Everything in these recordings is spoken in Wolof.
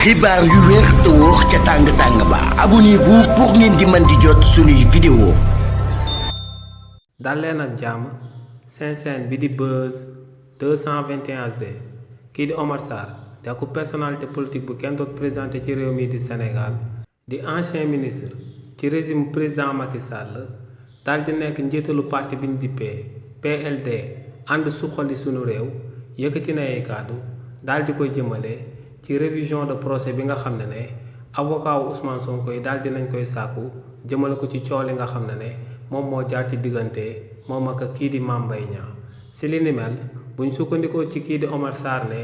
xibaar yu wér te wóor ca tàng ba abonnez-vous pour ngeen di mën di jot suñuy vidéo. dal leen ak jàmm seen chaîne bi di Buzz 221 HD kii di Omar Sarr di ak personnalité politique bu kenn doot présenté ci réew mi di Sénégal di ancien ministre ci régime président Macky Sall daal di nekk njiitalu parti bi ñu dippee PLD ànd suqali sunu réew yëkkati na ay kàddu daal di koy jëmale ci révision de procès bi nga xam ne avocat wu Ousmane Sonko yi daal dinañ koy sàkku jëmale ko ci coow li nga xam ne moom moo jaar ci diggante moom ak kii di Mame Mbaye Niang si li ni mel buñ sukkandikoo ci kii di Omar Sarr ne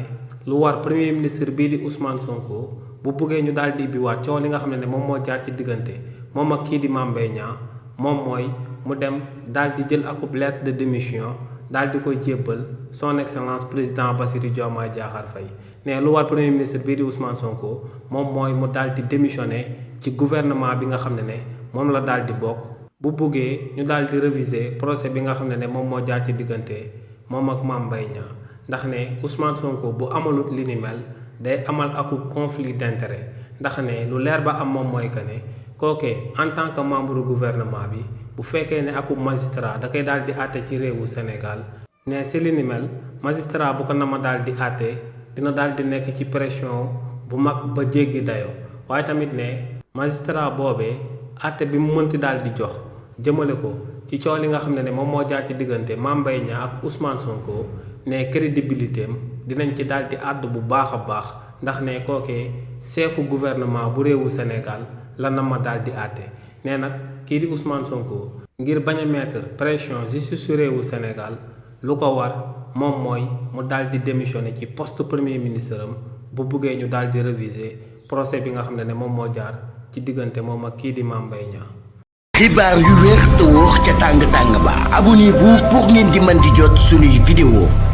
lu war premier ministre bii di Ousmane Sonko bu buggee ñu daal di ibbiwaat coow li nga xam ne moom moo jaar ci diggante moom ak kii di Mame Mbaye Niang moom mooy mu dem daal di jël akub lettre de démission daal di koy jébbal son excellence président Bassirou Diomaye Diakhar Faye ne lu war premier ministre bii di Ousmane Sonko moom mooy mu daal di démissionné ci gouvernement bi nga xam ne moom la daal di bokk bu buggee ñu daal di réviser procès bi nga xam ne moom moo jaar ci diggante moom ak Mame Mbaye Niang ndax ne Ousmane Sonko bu amalut li ni mel day amal akub conflit d'intérêt ndax ne lu leer ba am moom mooy que ne kookee en tant que membre gouvernement bi bu fekkee ne akub magistrat da koy daal di àtte ci réewu Sénégal ne si li ni mel magistrat bu ko nama daal di àtte dina daal di nekk ci pression bu mag ba jéggi dayoo waaye tamit ne magistrat boobee àtte bi mu mënti daal di jox jëmale ko ci coow li nga xam ne moom moo jaar ci diggante Mame Mbaye Niang ak Ousmane Sonko ne crédibilité am dinañ ci daal di àddu bu baax a baax ndax ne kookee chefu gouvernement bu réewu Sénégal la nama daal di àtte nee nag kii di Ousmane Sonko ngir bañ a mettre pression justice su réewu Sénégal lu ko war moom mooy mu daal di démissionné ci poste premier ministre am bu buggee ñu daal di réviser procès bi nga xam ne moom moo jaar ci diggante moom ak kii di Mame Mbaye Niang. xibaar yu wér te wóor ca tàng ba abonnez-vous pour ngeen di mën di jot suñuy vidéo.